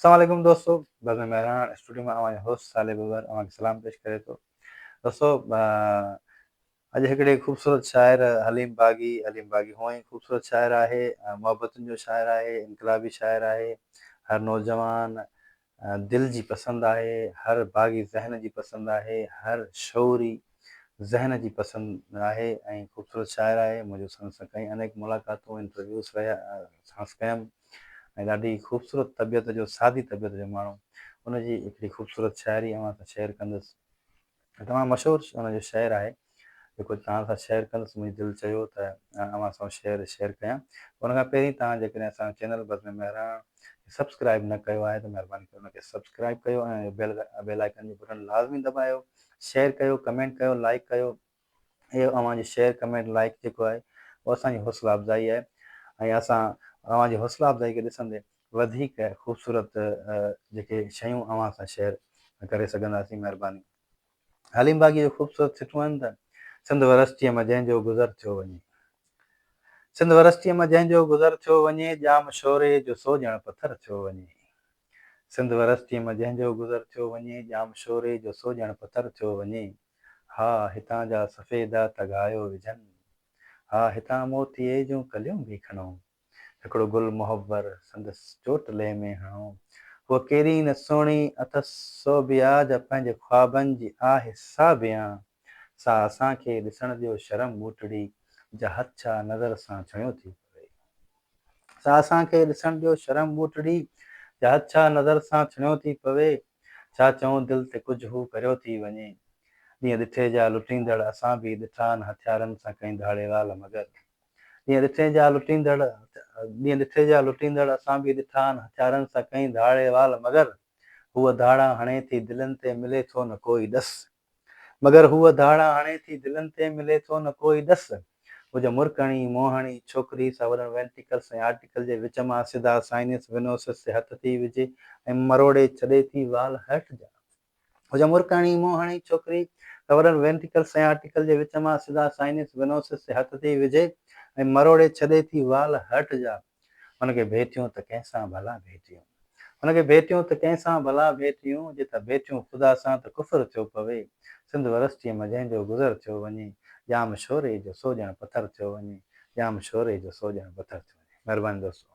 السلام عليڪم دوستو بزم مهراڻ اسٽوڊيو مان اوهان جو هوسٽ صالح ٻٻر اوهان کي سلام پيش ڪري ٿو. دوستو اڄ هڪڙي خوبصورت شاعر حليم باغي، حليم باغي هونئن ئي خوبصورت شاعر آهي، محبتن جو شاعر آهي، انقلابي شاعر آهي، هر نوجوان دل جي پسند آهي، هر باغي ذهن جي پسند آهي، هر شعوري ذهن جي پسند آهي ۽ خوبصورت شاعر آهي. منهنجو سندس سان ڪئين انيڪ ملاقاتون انٽرويوز رهيا ساڻس ڪيم ۽ ڏاڍي خوبصورت طبيعت جو سادي طبيعت جو ماڻهو ان جي هڪڙي خوبصورت شاعري اوهان سان شيئر ڪندس تمام مشهور ان جو شعر آهي جيڪو توهان سان شيئر ڪندس منهنجي دل چيو ته اوهان سان شعر شيئر ڪيان ان کان پهرين توهان جيڪڏهن اسان جو چينل بزم مهراڻ سبسڪرائب نه ڪيو آهي ته مهرباني ڪري ان کي سبسڪرائب ڪيو ۽ بيل بيل آئيڪن جو بٽڻ لازمي دٻايو شيئر ڪيو ڪمينٽ ڪيو لائيڪ ڪيو اهو اوهان جي شيئر ڪمينٽ لائيڪ جيڪو آهي اهو اسان جي حوصلا افزائي آهي ۽ اسان اوهان جي حوصلا افزائي کي ڏسندي وڌيڪ خوبصورت جيڪي شيون اوهان سان شيئر ڪري سگهنداسين مهرباني حليم باغي جو خوبصورت سٽون آهن ته سنڌ ورسٽيء مان جنهن جو گذر ٿيو وڃي سنڌ ورسٽيء مان جنهن جو گذر ٿيو وڃي ڄام شوري جو سو ڄڻ پٿر ٿيو وڃي سنڌ ورسٽيء مان جنهن جو گذر ٿيو وڃي، ڄام شوري جو سو ڄڻ پٿر ٿيو وڃي. ها، هتان جا سفيدا ته گهايو وجهن. ها، هتان موتيي جون ڪليون به کڻو. هڪڙو گل محور سندس چوٽ لئه ۾ هڻو. هوء ڪيڏي نه سهڻي اٿس سوڀيا جا پنهنجي خوابن جي آهي ساڀيان. سا اسان کي ڏسڻ ڏيو شرم ٻوٽڙي جا هٿ ڇا نظر سان ڇڻيو ٿي پوي. سا اسان کي ڏسڻ ڏيو شرم ٻوٽڙي جا هٿ ڇا نظر سان ڇڻيو ٿي پوي. ڇا چئون دل تي ڪجهه هو ڪريو ٿي وڃي. ڏينهن ڏٺي جا لٽيندڙ اسان به ڏٺا آهن هٿيارن سان ڪئين ڌاڙيوال مگر. ڏينهن ڏٺي جا لٽيندڙ ڏينهن ڏٺي جا لٽيندڙ اسان به ڏٺا آهن هٿيارن سان ڪئين ڌاڙيوال مگر. هوء ڌاڙا هڻي ٿي دلن تي ملي ٿو نه ڪوئي ڏس. مگر هوء ڌاڙا هڻي ٿي دلن تي ملي ٿو نه ڪوئي ڏس. هجي مرڪڻي، موهڻي، ڇوڪري سا وڏن وينٽيڪلس ۽ آرٽيڪل جي وچ مان سڌا سائنس وينوسس تي هٿ ٿي وجهي ۽ مروڙي ڇڏي ٿي وال هيٺ جا. هجي مرڪڻي، موهڻي، ڇوڪري سا وڏن وينٽيڪلس ۽ آرٽيڪل جي وچ مان سڌا سائنس وينوسس تي هٿ ٿي وجهي ۽ مروڙي ڇڏي ٿي وال هيٺ جا. هن کي ڀيٽيون ته ڪنهن سان ڀلا ڀيٽيون. هن کي ڀيٽيون ته ڪنهن سان ڀلا ڀيٽيون، جي ته ڀيٽيون خدا سان ته ڪفر ٿيو پوي. سنڌ ورسٽيء مان جنهن جو گذر ٿيو وڃي، ڄام شوري جو سو ڄڻ پٿر ٿيو وڃي، ڄام شوري جو سو ڄڻ پٿر ٿيو وڃي. مهرباني دوستو.